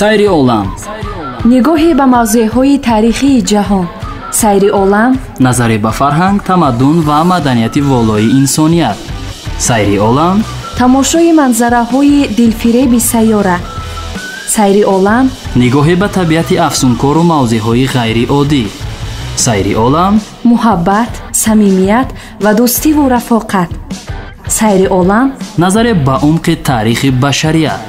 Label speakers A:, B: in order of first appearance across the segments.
A: Сайри олам.
B: Нигоҳе ба мавзеъҳои таърихии ҷаҳон. Сайри олам.
A: Назаре ба фарҳанг, тамаддун ва маданияти волои инсоният. Сайри олам.
B: Тамошои манзараҳои дилфиреби сайёра. Сайри олам.
A: Нигоҳе ба табиати афсункору мавзеъҳои ғайриоддӣ. Сайри олам.
B: Муҳаббат, самимият ва дӯстиву рафоқат. Сайри олам.
A: Назаре ба умқи таърихи башарият.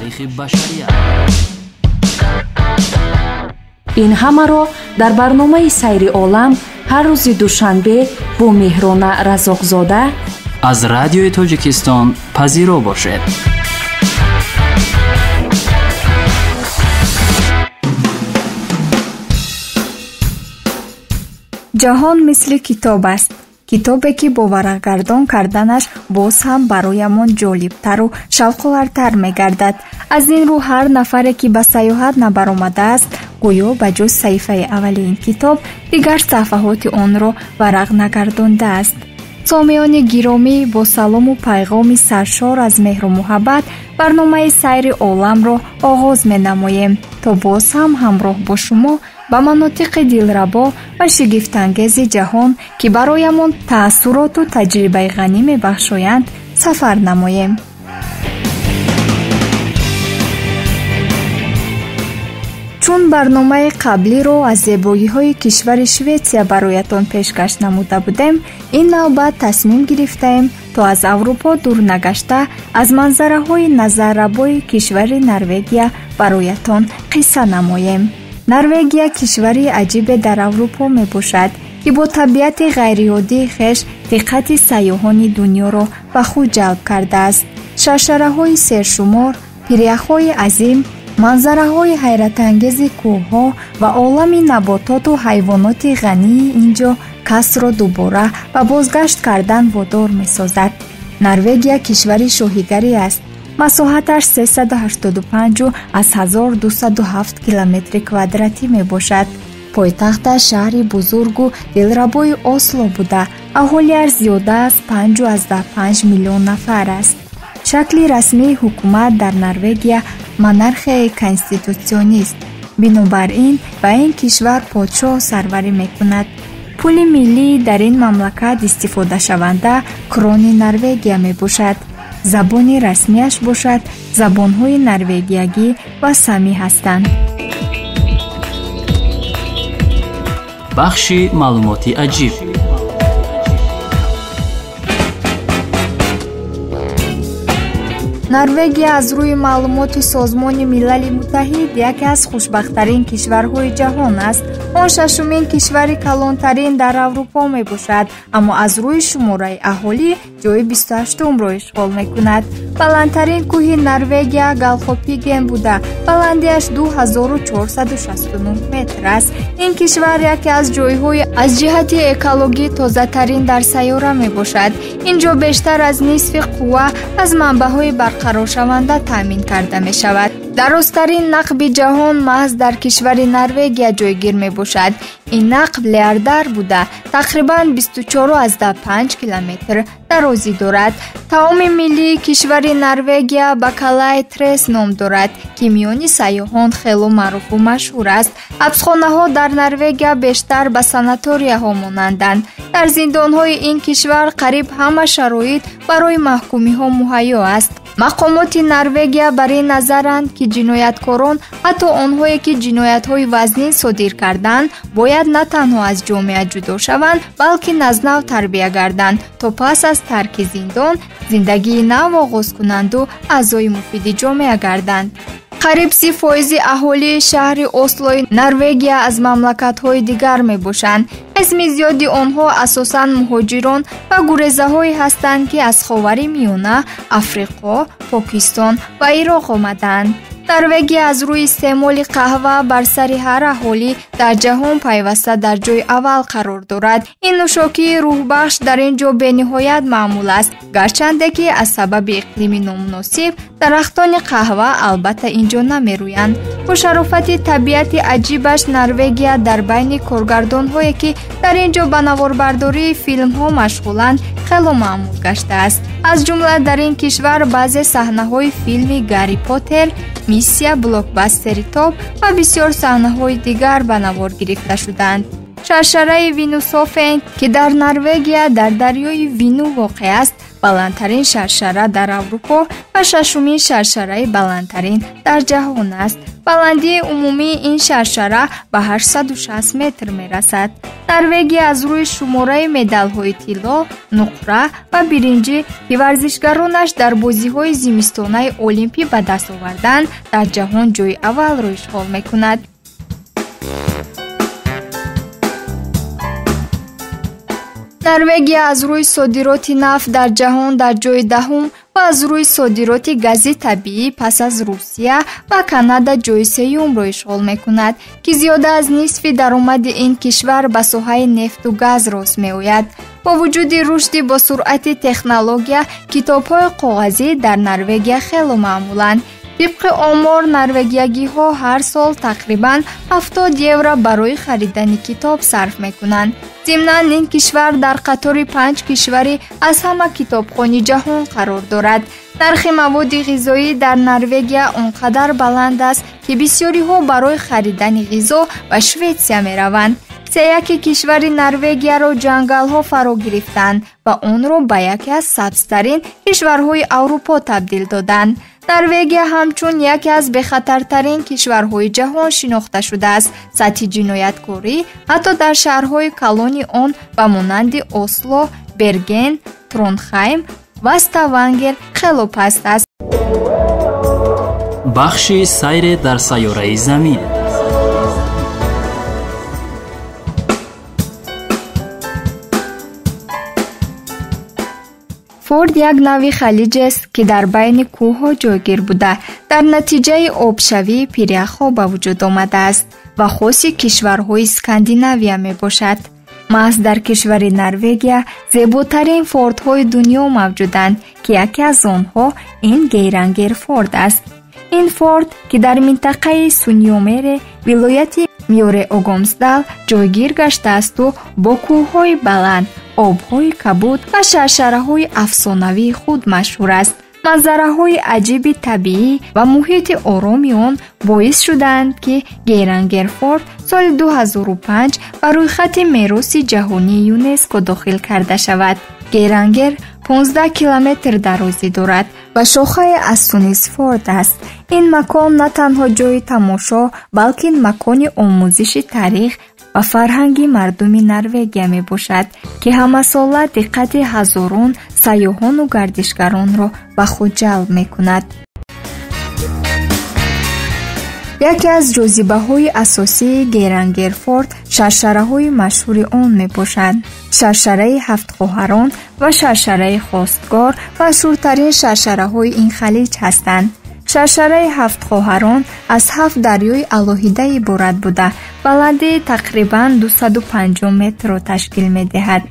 B: Ин ҳамаро дар барномаи Сайри олам ҳар рӯзи душанбе бо Меҳрона Разоқзода
A: аз Радиои Тоҷикистон пазиро бошед.
C: Ҷаҳон мисли китоб аст. Китобе, ки бо варақгардон карданаш боз ҳам бароямон ҷолибтару шавқовартар мегардад. Аз ин рӯ ҳар нафаре, ки ба сайёҳат набаромадааст, гӯё ба ҷуз саҳифаи аввали ин китоб дигар саҳфаҳоти онро варақ нагардондааст. Сомиёни гиромӣ, бо салому пайғоми саршор аз меҳру муҳаббат барномаи Сайри оламро оғоз менамоем, то боз ҳам ҳамроҳ бо шумо ба манотиқи дилрабо ва шигифтангези ҷаҳон, ки бароямон таассуроту таҷрибаи ғанӣ мебахшоянд, сафар намоем. Чун барномаи қаблиро аз зебоиҳои кишвари Шветсия бароятон пешкаш намуда будем, ин навбат тасмим гирифтаем, то аз Аврупо дур нагашта аз манзараҳои назаррабои кишвари Норвегия бароятон қисса намоем. Норвегия кишвари аҷибе дар Аврупо мебошад, ки бо табиати ғайриоддии хеш диққати сайёҳони дунёро ба худ ҷалб кардааст. Шаршараҳои сершумор, пиряхҳои азим, манзараҳои ҳайратангези кӯҳҳо ва олами набототу ҳайвоноти ғании ин ҷо касро дубора ба бозгашт кардан водор месозад. Норвегия кишвари шоҳигарӣ аст. Масоҳаташ 385,207 километри квадратӣ мебошад. Пойтахташ шаҳри бузургу дилрабои Осло буда, аҳолиаш зиёда аз 5,5 миллион нафар аст. Шакли расмии ҳукумат дар Норвегия монархияи конститутсионист. Бинобар ин ба ин кишвар подшоҳ сарварӣ мекунад. Пули миллии дар ин мамлакат истифодашаванда крони Норвегия мебошад. Забони расмиаш бошад забонҳои норвегиягӣ ва самӣ ҳастанд.
A: Бахши маълумоти аҷиб.
C: Норвегия аз рӯи маълумоти Созмони Милали Муттаҳид яке аз хушбахттарин кишварҳои ҷаҳон аст. Он шашумин кишвари калонтарин дар Аврупо мебошад, аммо аз рӯи шумораи аҳолӣ ҷои 28-умро ишғол мекунад. Баландтарин кӯҳи Норвегия Галхопиген буда, баландиаш 2469 метр аст. Ин кишвар яке аз ҷойҳои аз ҷиҳати экологӣ тозатарин дар сайёра мебошад. Ин ҷо бештар аз нисфи қувва аз манбаъҳои барқароршаванда таъмин карда мешавад. Дарозтарин нақби ҷаҳон маҳз дар кишвари Норвегия ҷойгир мебошад. Ин нақб Леардар буда, тақрибан 24,5 километр дарозӣ дорад. Таоми миллии кишвари Норвегия бакалай трес ном дорад, ки миёни сайёҳон хело маъруфу машҳур аст. Ҳабсхонаҳо дар Норвегия бештар ба санаторияҳо монанданд. Дар зиндонҳои ин кишвар қариб ҳама шароит барои маҳкумиҳо муҳайё аст. Мақомоти Норвегия бар ин назаранд, ки ҷинояткорон, ҳатто онҳое, ки ҷиноятҳои вазнин содир карданд, бояд на танҳо аз ҷомеа ҷудо шаванд, балки назнав тарбия гарданд, то пас аз тарки зиндон зиндагии нав оғоз кунанду аъзои муфиди ҷомеа гарданд. Қариб 30% аҳолии шаҳри Ослои Норвегия аз мамлакатҳои дигар мебошанд. Қисми зиёди онҳо асосан муҳоҷирон ва гурезаҳое ҳастанд, ки аз Ховари Миёна, Африқо, Покистон ва Ироқ омадаанд. Норвегия аз рӯи истеъмоли қаҳва бар сари ҳар аҳолӣ дар ҷаҳон пайваста дар ҷои аввал қарор дорад. Ин нӯшокии рӯҳбахш дар ин ҷо бениҳоят маъмул аст, гарчанде ки аз сабаби иқлими номуносиб дарахтони қаҳва албатта ин ҷо намерӯянд. Бо шарофати табиати аҷибаш Норвегия дар байни коргардонҳое, ки дар ин ҷо ба наворбардории филмҳо машғуланд, хело маъмул гаштааст. Аз ҷумла дар ин кишвар баъзе саҳнаҳои филми Гарри Поттер, Миссия, блокбастери Топ ва бисёр саҳнаҳои дигар ба навор гирифта шуданд. Шаршараи Винусофен, ки дар Норвегия дар дарёи Вину воқеъ аст, баландтарин шаршара дар Аврупо ва шашумин шаршараи баландтарин дар ҷаҳон аст. Баландии умумии ин шаршара ба 860 метр мерасад. Норвегия аз рӯи шумораи медалҳои тилло, нуқра ва биринҷӣ, ки варзишгаронаш дар бозиҳои зимистонаи Олимпӣ ба даст оварданд, дар ҷаҳон ҷойи аввалро ишғол мекунад. Норвегия аз рӯи содироти нафт дар ҷаҳон дар ҷойи даҳум ва аз рӯи содироти гази табиӣ пас аз Русия ва Канада ҷойи сеюмро ишғол мекунад, ки зиёда аз нисфи даромади ин кишвар ба соҳаи нефту газ рост меояд. Бо вуҷуди рушди босуръати технология, китобҳои коғазӣ дар Норвегия хело маъмуланд. Тибқи омор, норвегиягиҳо ҳар сол тақрибан 70 евро барои харидани китоб сарф мекунанд. Зимнан, ин кишвар дар қатори 5 кишвари аз ҳама китобхони ҷаҳон қарор дорад. Нархи маводи ғизоӣ дар Норвегия он қадар баланд аст, ки бисёриҳо барои харидани ғизо ба Шветсия мераванд. Сеяки кишвари Норвегияро ҷангалҳо фаро гирифтанд ва онро ба яке аз сабзтарин кишварҳои Аврупо табдил доданд. Норвегия ҳамчун яке аз бехатартарин кишварҳои ҷаҳон шинохта шудааст. Сатҳи ҷинояткорӣ ҳатто дар шаҳрҳои калони он ба монанди Осло, Берген, Тронхайм ва Ставангер хело паст аст.
A: Бахши сайре дар сайёраи Замин.
C: Форд як нави халиҷест, ки дар байни кӯҳҳо ҷойгир буда, дар натиҷаи обшавии пиряхҳо ба вуҷуд омадааст ва хоси кишварҳои Скандинавия мебошад. Маҳз дар кишвари Норвегия зеботарин фордҳои дунё мавҷуданд, ки яке аз онҳо ин Гейрангер-форд аст. Ин форд, ки дар минтақаи Суньёмере, вилояти Мёре-Огомсдал ҷойгир гаштаасту бо кӯҳҳои баланд, обҳои кабуд ва шаршараҳои афсонавии худ машҳур аст. Манзараҳои аҷиби табиӣ ва муҳити ороми он боис шудаанд, ки Гейрангер-форд соли 2005 ба рӯйхати мероси ҷаҳонии ЮНЕСКО дохил карда шавад. Гейрангер 15 километр дарозӣ дорад ва шохае аз Сунисфорд аст. Ин макон на танҳо ҷойи тамошо, балки макони омӯзиши таърих ва фарҳанги мардуми Норвегия мебошад, ки ҳамасола диққати ҳазорон сайёҳону гардишгаронро ба худ ҷалб мекунад. Яке аз ҷозибаҳои асосии Гейрангер-форд шаршараҳои машҳури он мебошанд. Шаршараи ҳафтхоҳарон ва шаршараи хостгор машҳуртарин шаршараҳои ин халиҷ ҳастанд. Шаршараи ҳафтхоҳарон аз 7 дарёи алоҳида иборат буда, баландии тақрибан 250 метрро ташкил медиҳад.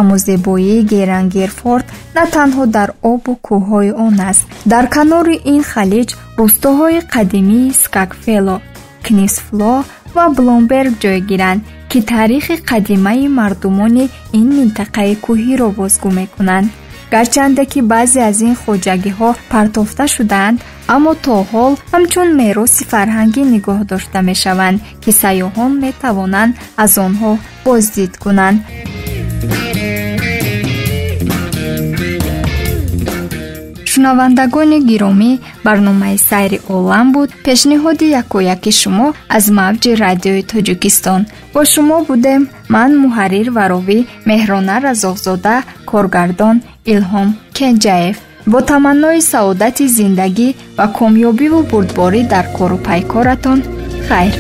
C: Аммо зебоии Гейрангер-форд на танҳо дар обу кӯҳҳои он аст. Дар канори ин халиҷ рустоҳои қадимии Скакфело, Книсфло ва Бломберг ҷойгиранд, ки таърихи қадимаи мардумони ин минтақаи кӯҳиро бозгӯ мекунанд. Гарчанде ки баъзе аз ин хоҷагиҳо партофта шудаанд, аммо то ҳол ҳамчун мероси фарҳангӣ нигоҳ дошта мешаванд, ки сайёҳон метавонанд аз онҳо боздид кунанд. Шунавандагони гиромӣ, барномаи Сайри олам буд, пешниҳоди якояки шумо аз мавҷи радиои Тоҷикистон. Бо шумо будем ман, муҳаррир ва ровӣ Меҳрона Разоқзода, коргардон Илҳом Кенҷаев. Бо таманнои саодати зиндагӣ ва комёбиву бурдборӣ дар кору пайкоратон, хайр.